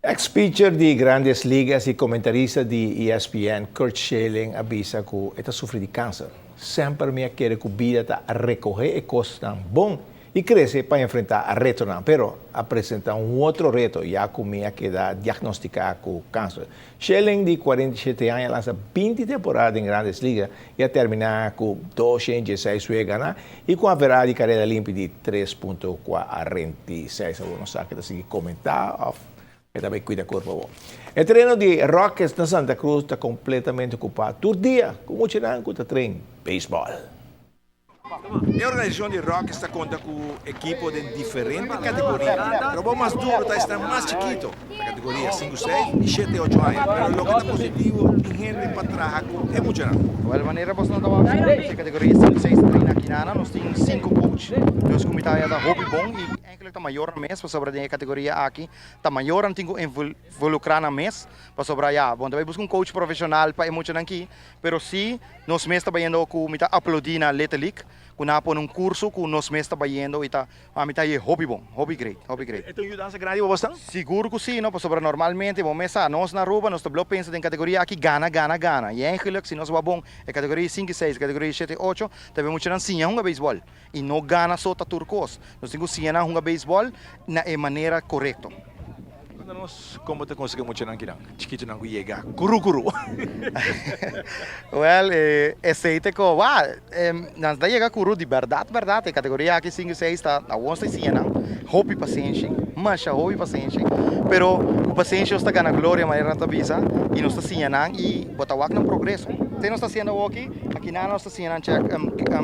Ex-pitcher di Grandes Ligas y comentarista di ESPN, Curt Schilling, a bisa cu e ta sufri di cancer. Semper mi a kere cu bida ta recoge e cosnan bon y crece pa enfrenta retonan, pero a presenta un otro reto ya cu mi a keda diagnostica cu cancer. Schilling, di 47 aña, a lansa 20 temporada den Grandes Ligas y a termina cu 216 wega gana y cu average di careda limpi di 3.46. Awor nos sa cu ta sigui comenta of e tambe cuida curpa bon. E tereno di Rockets na Santa Cruz ta completamente ocupa tur dia cu muchanan cu ta train baseball. E organisacion di Rockets ta conta cu ekipo den diferente categoria. Pero mas duro ta esta mas chikito, na categoria 5, 6 y 7, 8 aña. Pero loke ta positivo, tin hende pa traha cu e muchanan. Well, manera bo ta wak, categoria 5, 6 train aki na, nos tin 5 coach. Dus cu mi ta ta hopi bon y eigenlijk ta mayor mes pasobra den categoria aki, ta mayor nan tin cu involucra nan mes, pasobra ja, bon, tambe busca un coach profesional pa e muchanan aki, pero si nos mes ta bayendo cu mi ta aplaudi na Little League, cu nan a pone un curso cu nos mes ta bayendo y ta ami ta e hopi bon, hopi great, hopi great. E ta un yudansa grandi pa bo? Sigur cu si, no, pasobra normalmente, bo mes sa, nos na Aruba, nos ta blo pensa den categoria aki gana, gana, gana. Y eigenlijk, si nos wak bon, e categoria 5 y 6, categoria 7 y 8, tambe muchanan siña hunga baseball. Y no gana so ta tur cos. Nos tin cu siña nan hunga baseball na e manera corecto. Cuando nos con ta consigui muchanan aki nan, chikitonan cu yega, curu curu. Well, esey ta co, wa, nan ta yega curu di berdad, berdad, e categoria aki 5 y 6 ta, awor ta siña nan, hopi pasenshi, masha hopi pasenshi, pero cu pasenshi nos ta gana gloria, manera nan ta bisa, y nos ta siña nan y bo ta wak nan progreso. Te nos ta haciendo aki, aki nan nos ta siña nan check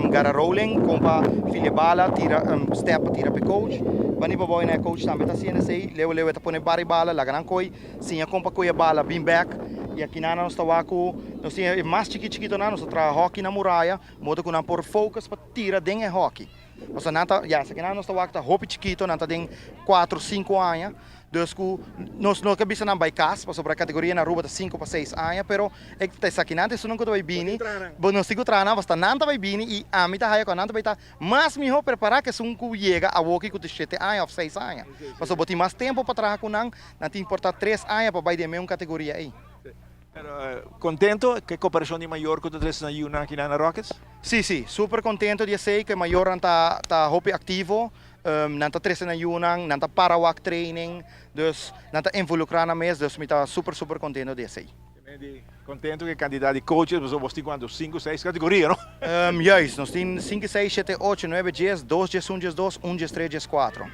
gara rolling, con pa file bala, tira step pa tira pe coach. Bani pa boy na coach tambe ta haciendo esey, leu leu ta pone bari bala, laga nan coy, siña con pa coy bala, bin back. Y aki nan nos ta wak cu, nos tin mas chiki chikito nan, nos ta traha hockey na muraya, modo cu nan por focus pa tira den e hockey. Osea, nan ta, ja, esaki nan nos ta wak ta hopi chikito, nan ta den 4, 5 aña. Dus cu nos no ke bisa nan bay cas, pasobra categoria na Aruba ta 5 pa 6 aña, pero e ta esaki nan ta esun cu ta bay bini. Bo nos tin cu traha nan, basta nan ta bay bini y ami ta haya cu nan ta bay ta mas miho prepara cu esun cu yega awoki cu ta 7 aña of 6 aña. Pasobra bo tin mas tempo pa traha cu nan, nan tin por ta 3 aña pa bay den mesun categoria ey. Pero contento cu e cooperacion di mayor cu ta trece na yiunan aki na Rockets? Si, super contento di esey, cu e mayornan ta hopi activo, nan ta trece nan yiunan, nan ta para wak training, dus nan ta involucra nan mes, dus mi ta super super contento di esey. Contento cu e cantidad di coaches, pasobra bo tin cuanto? 5, 6 categoria, no? Juist, nos tin 5, 6, 7, 8, 9, 10, 2, 10, 1, 10, 2, 1, 10, 3, 10, 4.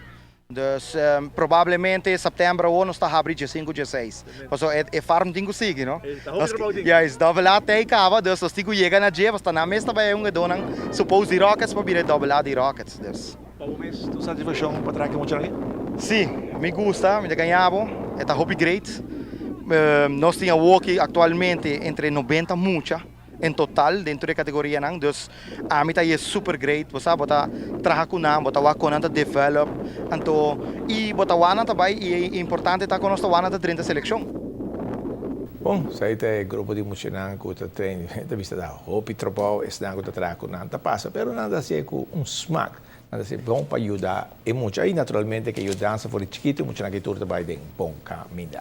Dus probablemente september awor nos ta habri 15, 16. Pasobra e farm tin cu sigui, no? Juist, double A ta caba, dus nos tin cu yega na dje, pasobra nan mes ta bay un donan suppose di Rockets pa bira double A di Rockets, dus. Pa bo mes, tu satisfaccion pa traha mucho aki? Si, mi gusta, mi ta gaña bo, e ta hopi great. Nos tin awoki actualmente entre 90 mucha en total dentro di e categorianan, dus ami ta super great, bo sa, bo ta traha cu nan, bo ta wak con nan ta develop, anto y bo ta wak nan ta bay y importante ta con nos ta wak nan ta drenta seleccion. Bon, esey ta e grupo di muchanan cu ta train, ta bisa ta hopi trabou, esnan cu ta traha cu nan ta pasa, pero nan ta haci cu un smaak, nan ta haci bon pa yuda e mucha y naturalmente cu yudansa for di chikito, muchanan cu tur ta bay den bon caminda.